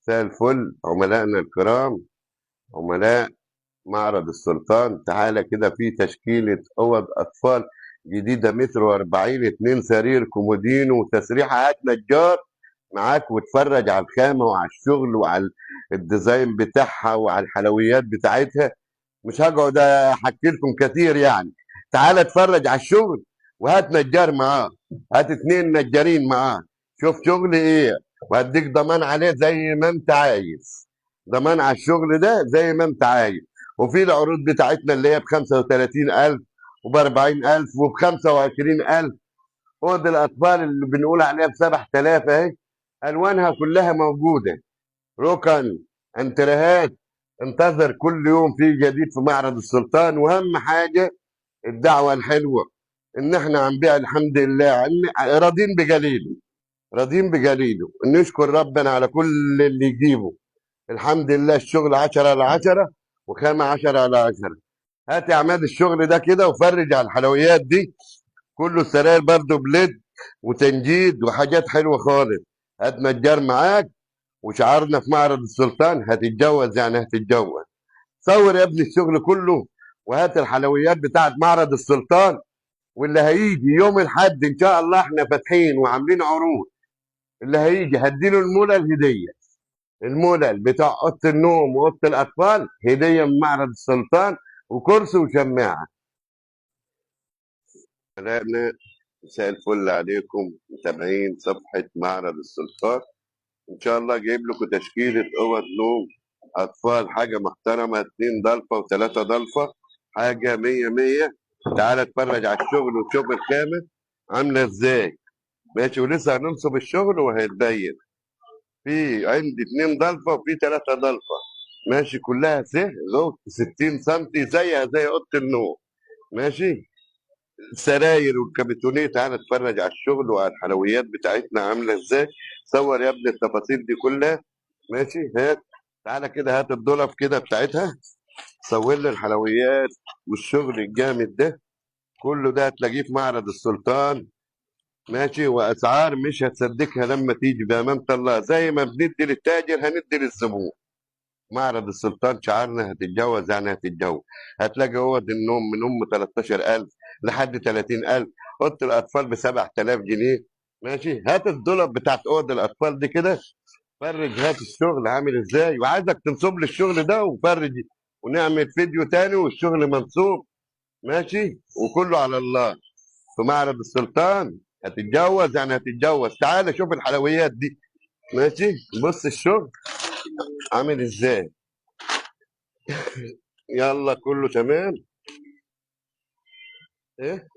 مساء الفل عملائنا الكرام، عملاء معرض السلطان. تعالى كده في تشكيلة أوض أطفال جديدة، متر وأربعين، 2 سرير كومودين وتسريحة. هات نجار معاك واتفرج على الخامة وعلى الشغل وعلى ال design بتاعها وعلى الحلويات بتاعتها. مش هقعد احكي لكم كتير يعني. تعالى اتفرج على الشغل وهات نجار معاه، هات 2 نجارين معاه، شوف شغل ايه وهديك ضمان عليه زي ما انت عايز، ضمان على الشغل ده زي ما انت عايز. وفي العروض بتاعتنا اللي هي بخمسة وتلاتين ألف وبأربعين ألف وبخمسة وعشرين ألف. أوض الأطفال اللي بنقول عليها بسبع تلاف أهي، ألوانها كلها موجودة، ركن، انترهات. انتظر كل يوم في جديد في معرض السلطان. وأهم حاجة الدعوة الحلوة، إن إحنا عم نبيع الحمد لله، راضين بجليله، راضين بجليله، نشكر ربنا على كل اللي يجيبه الحمد لله. الشغل 10 على 10 وخامة 10 على 10. هات يا عماد الشغل ده كده وفرج على الحلويات دي، كله السراير برضو بليد وتنجيد وحاجات حلوة خالص. هات نجار معاك وشعارنا في معرض السلطان هتتجوز يعني هتتجوز. صور يا ابني الشغل كله وهات الحلويات بتاعت معرض السلطان. واللي هيجي يوم الحد ان شاء الله احنا فاتحين وعاملين عروض، اللي هيجي هديله المولى الهدية، المولى بتاع اوضة النوم واوضه الاطفال هديه من معرض السلطان، وكرسي وشماعه. مساء الفل عليكم متابعين صفحة معرض السلطان. ان شاء الله جايب لكم تشكيله اوض نوم اطفال، حاجة محترمه، 2 ضلفه و3 ضلفه، حاجة 100 100. تعال اتفرج على الشغل وشوف الخامة عامله ازاي. ماشي، ولسه هننصب الشغل وهيتبين. في عندي 2 ضلفه وفي 3 ضلفه، ماشي، كلها ذوق 60 سنتي، زيها زي اوضة النوم. ماشي، السراير والكابيتونيه. تعال اتفرج على الشغل وعلى الحلويات بتاعتنا عامله ازاي. صور يا ابني التفاصيل دي كلها. ماشي، هات تعالى كده، هات الدولاب كده بتاعتها، صور لي الحلويات والشغل الجامد ده كله، ده هتلاقيه في معرض السلطان. ماشي، واسعار مش هتصدقها لما تيجي بامانه الله. زي ما بندي للتاجر هندي للزبون. معرض السلطان شعارنا هتتجوز يعني هتتجوز. هتلاقي اوض النوم من ام 13000 لحد 30000، اوضة الاطفال ب 7000 جنيه. ماشي، هات الدولاب بتاعت اوض الاطفال دي كده، فرج، هات الشغل عامل ازاي، وعايزك تنصب لي الشغل ده وفرج، ونعمل فيديو تاني والشغل منصوب. ماشي، وكله على الله. في معرض السلطان هتتجوز يعني هتتجوز. تعالى شوف الحلويات دي. ماشي، بص الشغل عامل ازاي. يلا كله تمام. ايه؟